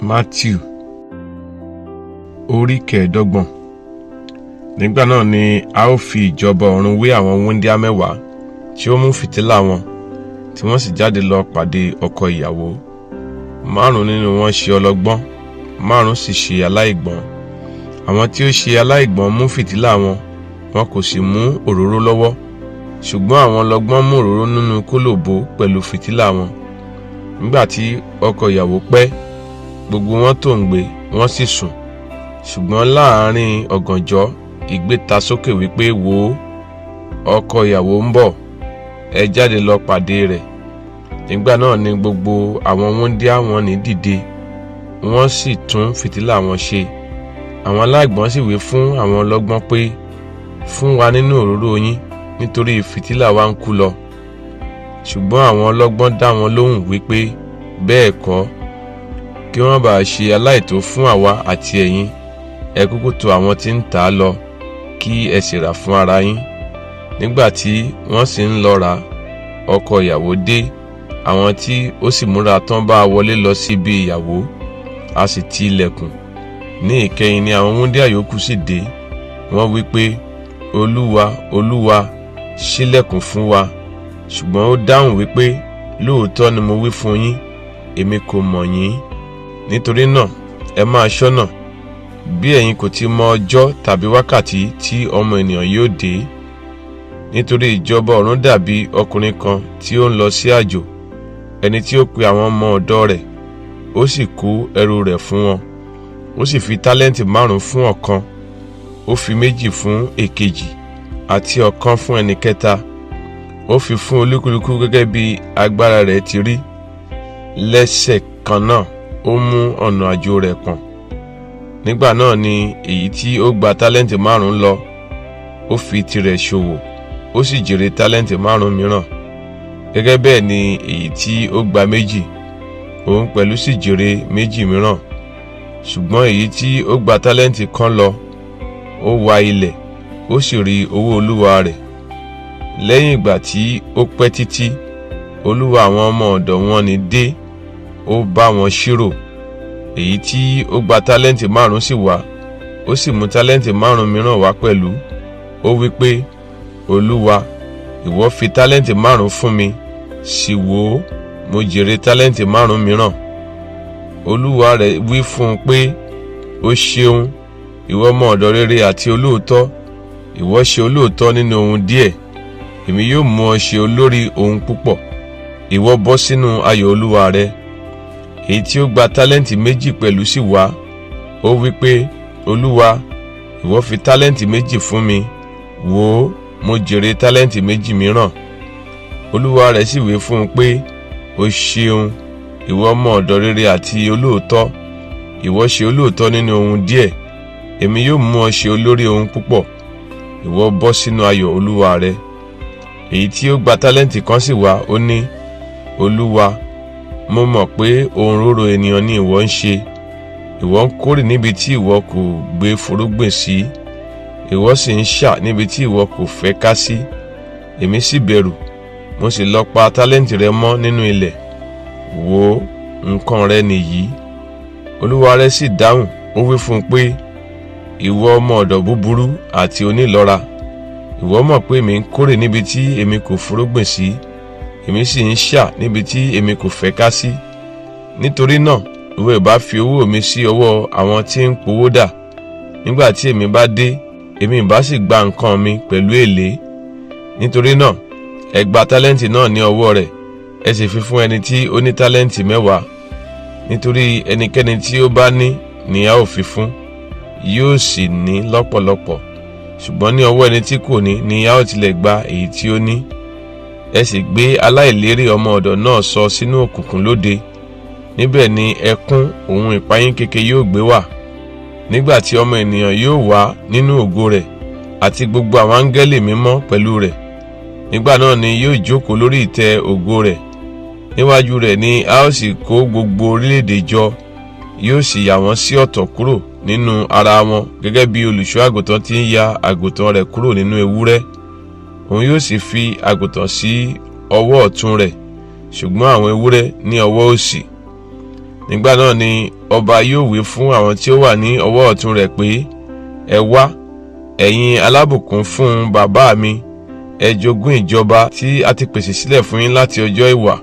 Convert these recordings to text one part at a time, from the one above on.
Mátíù orí 25. Nígbà náà ni a ó fi ìjọba ọ̀run wé àwọn wúńdíá 10 tí ó mú fìtílà wọn, tí wọ́n sì jáde lọ pàdé ọkọ ìyàwó. Márùn nínú wọn ṣe ọlọ́gbọ́n, 5 sì ṣe aláìgbọ́n. Àwọn tí ó ṣe aláìgbọ́n mú fìtílà wọn, wọn kò sì mú òróró lọ́wọ́. Ṣùgbọ́n àwọn ọlọ́gbọ́n mú òróró nínú kólòbó pẹ̀lú fìtílà wọn. Nígbà tí ọkọ ìyàwó pẹ́, gbogbo wọn tòǹgbé, wọ́n sì sùn. Ṣùgbọ́n láàárín ọ̀gànjọ́, igbe ta sókè wípé, "Wò ó, ọkọ ìyàwó ń bọ̀, ẹ jáde lọ pàdé rẹ̀." Nígbà náà ni gbogbo àwọn wúńdíá wọ̀nnì dìde, wọ́n sì tún fìtílà wọn ṣe. Àwọn aláìgbọ́n sì wí fún àwọn ọlọ́gbọ́n pé, "Fún wa nínú òróró yín, nítorí fìtílà wa ń kú lọ." Ṣùgbọ́n àwọn ọlọ́gbọ́n dá wọn lóhùn wípé, "Bẹ́ẹ̀ kọ́, kí wọ́n bá ṣe aláìtó fún àwa àti ẹ̀yin, ẹ kúkú tọ̀ àwọn tí ń tà á lọ, kí ẹ sì rà fún ara yín." Nígbà tí wọ́n sì ń lọ rà, ọkọ ìyàwó dé. Àwọn tí ó sì múra tán bá wọlé lọ síbi ìyàwó, a sì ti ilẹ̀kùn. Ní ìkẹyìn ni àwọn wúńdíá yòókù sì dé. Wọ́n wí pé, "Olúwa, Olúwa, ṣílẹ̀kùn fún wa." Ṣùgbọ́n ó dáhùn wípé, "Lóòótọ́ ni mo wí fún yín, èmi kò mọ̀ yín." Nítorí náà, ẹ máa ṣọ́nà, bí ẹ̀yin kò ti mọ ọjọ́ tàbí wákàtí tí Ọmọ Ènìyàn yóò dé. Nítorí ìjọba ọ̀run dàbí ọkùnrin kan tí ó ń lọ sí àjò, ẹni tí ó pe àwọn ọmọ ọ̀dọ̀ rẹ̀, ó sì kó ẹrù rẹ̀ fún wọn. Ó sì fi tálẹ́ǹtì 5 fún ọ̀kan, ó fi 2 fún èkejì, àti ọ̀kan fún ẹnì kẹta. Ó fi fún olúkúlùkù gẹ́gẹ́ bí agbára rẹ̀ ti rí. Lẹ́sẹ̀ kan náà, ó mú ọ̀nà àjò rẹ̀ pọ̀n. Nígbà náà ni èyí tí ó gba tálẹ́ǹtì 5 lọ, ó fi tirẹ̀ ṣòwò, ó sì jèrè tálẹ́ǹtì 5 mìíràn. Gẹ́gẹ́ bẹ́ẹ̀ ni èyí tí ó gba 2, òun pẹ̀lú sì jèrè 2 mìíràn. Ṣùgbọ́n èyí tí ó gba tálẹ́ǹtì kan lọ, ó wa ilẹ̀, ó sì rí owó olúwa rẹ̀. Lẹ́yìn ìgbà tí ó pẹ́ títí, olúwa àwọn ọmọ ọ̀dọ̀ wọn ní dé, ó bá wọn ṣírò. Èyí tí ó gba tálẹ́ǹtì 5 sì wá, ó sì mú tálẹ́ǹtì 5 mìíràn wá pẹ̀lú. Ó wí pé, "Olúwa, ìwọ fi tálẹ́ǹtì 5 fún mi, sì wò ó, mo jèrè tálẹ́ǹtì 5 mìíràn." Olúwa rẹ̀ wí fún un pé, "Ó ṣeun, ìwọ ọmọ ọ̀dọ̀ rere àti olóòótọ́. Ìwọ ṣe olóòótọ́ nínú ohun díẹ̀, èmi yóò mú ọ ṣe olórí ohun púpọ̀. Ìwọ bọ́ sínú ayọ̀ olúwa rẹ." Èyí tí ó gba tálẹ́ǹtì 2 pẹ̀lú sì wá. Ó wí pé, "Olúwa, ìwọ fi tálẹ́ǹtì 2 fún mi, wò ó, mo jèrè tálẹ́ǹtì 2 mìíràn." Olúwa rẹ̀ sì wí fún un pé, "O ṣeun, ìwọ ọmọ ọ̀dọ̀ rere àti olóòótọ́. Ìwọ ṣe olóòótọ́ nínú ohun díẹ̀, èmi yóò mú ọ ṣe olórí ohun púpọ̀. Ìwọ bọ́ sínú ayọ̀ olúwa rẹ." Èyí tí ó gba tálẹ́ǹtì kan sì wá. Ó ní, "Olúwa, mo mọ̀ pé ohun róró ènìyàn ni ìwọ ń ṣe. Ìwọ ń kórè níbi tí ìwọ kò gbé fúrúgbìn sí, ìwọ sì ń ṣà níbi tí ìwọ kò fẹ́ ká sí. Èmi sì bẹ̀rù, mo sì lọ pa tálẹ́ǹtì rẹ mọ́ nínú ilẹ̀. Wò ó, nǹkan rẹ nìyí." Olúwa rẹ̀ sì dáhùn, ó wí fún un pé, "Ìwọ ọmọ ọ̀dọ̀ búburú àti onílọ́ra, ìwọ mọ̀ pé èmi ń kórè níbi tí èmi kò fúrúgbìn sí, èmi sì ń ṣà níbi tí èmi kò fẹ́ ká sí. Nítorí náà, ìwọ ìbá fi owó mi sí ọwọ́ àwọn tí ń powó dà. Nígbà tí èmi bá dé, èmi ìbá sì gba nǹkan mi pẹ̀lú èlé. Nítorí náà, ẹ gba tálẹ́ǹtì náà ní ọwọ́ rẹ̀, ẹ sì fi fún ẹni tí ó ní tálẹ́ǹtì 10. Nítorí ẹnikẹ́ni tí ó bá ní ni a ó fi fún, yóò sì ní lọ́pọ̀lọpọ̀. Ṣùgbọ́n ní ọwọ́ ẹni tí kò ní ni a ó tilẹ̀ gba èyí tí ó ní. Ẹ sì gbé aláìlérí ọmọ ọ̀dọ̀ náà sọ sínú òkùnkùn lóde. Níbẹ̀ ni ẹkún òun ìpayín keke yóò gbé wà, nígbà tí Ọmọ Ènìyàn yóò wá nínú ògo rẹ̀ àti gbogbo àwọn áńgẹ́lì mímọ́ pẹ̀lú rẹ̀. Nígbà náà ni yóò jókòó lórí ìtẹ́ ògo rẹ̀. Níwájú rẹ̀ ni a ó sì kó gbogbo orílẹ̀-èdè jọ, yóò sì yà wọ́n sí ọ̀tọ̀ kúrò nínú ara wọn, gẹ́gẹ́ bí olùṣọ́ àgùntàn ti ń ya àgùntàn rẹ̀ kúrò nínú ewúrẹ́. Òun yóò sì fi àgùntàn sí ọwọ́ ọ̀tún rẹ̀, ṣùgbọ́n àwọn ewúrẹ́ ní ọwọ́ òsì. Nígbà náà ni ọba yóò wí fún àwọn tí ó wà ní ọwọ́ ọ̀tún rẹ̀ pé, ẹ wá, ẹ̀yin alábùkún fún bàbá mi, ẹ jogún ìjọba tí a ti pèsè sílẹ̀ fún yín láti ọjọ́ ìwà.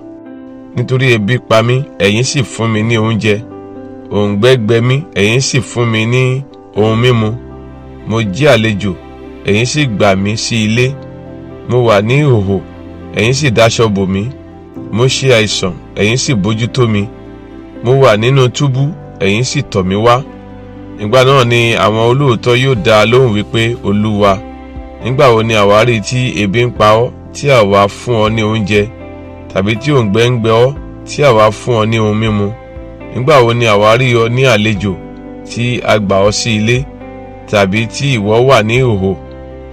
Nítorí ebi pa mí, ẹ̀yin sì fún mi ní oúnjẹ. Òǹgbẹ gbẹ mí, ẹ̀yin sì fún mi ní ohun mímu. Mo jẹ́ àlejò, ẹ̀yin sì gbà mí sí ilé. Mo wà ní ìhòhò, ẹ̀yin sì dáṣọ bò mí. Mo ṣe àìsàn, ẹ̀yin sì bójútó mi. Mo wà nínú túbú, ẹ̀yin sì tọ̀ mí wá. Nígbà náà ni àwọn olóòótọ́ yóò dá a lóhùn wípé, Olúwa, nígbà wo ni àwa rí tí ebi ń pa ọ́ tí àwa fún ọ ní oúnjẹ, tàbí tí òǹgbẹ ń gbẹ ọ́ tí àwa fún ọ ní ohun mímu? Nígbà wo ni àwa rí ọ ní àlejò tí a gbà ọ́ sí ilé, tàbí tí ìwọ wà ní ìhòhò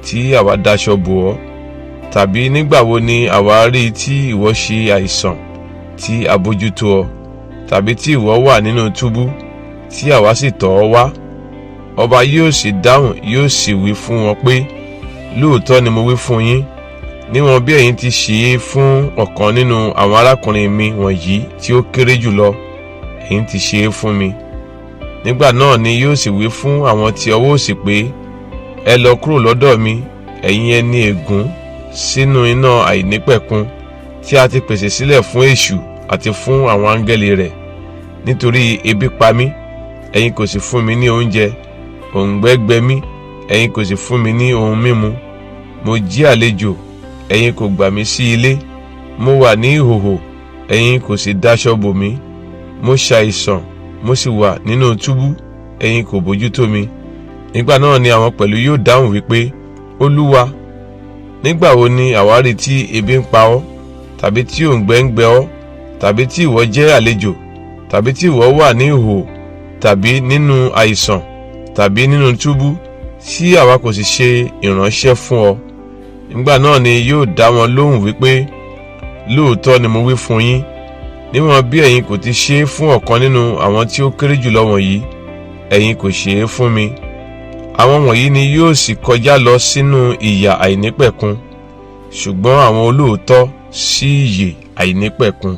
tí àwa daṣọ bò ọ́? Tàbí nígbà wo ni àwa rí tí ìwọ ṣe àìsàn tí a bójútó ọ, tàbí tí ìwọ wà nínú túbú tí àwa sì tọ̀ ọ́ wá? Ọba yóò sì dáhùn, yóò sì wí fún wọn pé, lóòótọ́ ni mo wí fún yín, níwọ̀n bí ẹ̀yin ti ṣe é fún ọ̀kan nínú àwọn arákùnrin mi wọ̀nyí tí ó kéré jùlọ, ẹ̀yin ti ṣe é fún mi. Nígbà náà ni yóò sì wí fún àwọn tí ọwọ́ òsì pé, ẹ lọ kúrò lọ́dọ̀ mi, ẹ̀yin ẹni ègún, sínú iná àìnípẹ̀kun tí a ti pèsè sílẹ̀ fún èṣù àti fún àwọn áńgẹ́lì rẹ̀. Nítorí ebi pa mí, ẹ̀yin kò sì fún mi ní oúnjẹ. Òǹgbẹ gbẹ mí, ẹ̀yin kò sì fún mi ní ohun mímu. Mo jí àlejò, ẹ̀yin kò gbà mí sí ilé. Mo wà ní ìhòhò, ẹ̀yin kò sì dáṣọ bò mí. Mo ṣàìsàn, mo sì wà nínú túbú, ẹ̀yin kò bójútó mi. Nígbà náà ni àwọn pẹ̀lú yóò dáhùn wípé, Olúwa, nígbà wo ni àwa rí tí ebi ń pa ọ́, tàbí tí òǹgbẹ ń gbẹ ọ́, tàbí tí ìwọ jẹ́ àlejò, tàbí tí ìwọ wà ní ìhòhò, tàbí nínú àìsàn, tàbí nínú túbú, tí àwa kò sì ṣe ìránṣẹ́ fún ọ? Nígbà náà ni yóò dá wọn lóhùn wípé, lóòótọ́ ni mo wí fún yín, níwọ̀n bí ẹ̀yin kò ti ṣe é fún ọ̀kan nínú àwọn tí ó kéré jùlọ wọ̀nyí, ẹ̀yin kò ṣe é fún mi. Àwọn wọ̀nyí ni yóò sì kọjá lọ sínú ìyà àìnípẹ̀kun, ṣùgbọ́n àwọn olóòótọ́ sí ìyè àìnípẹ̀kun.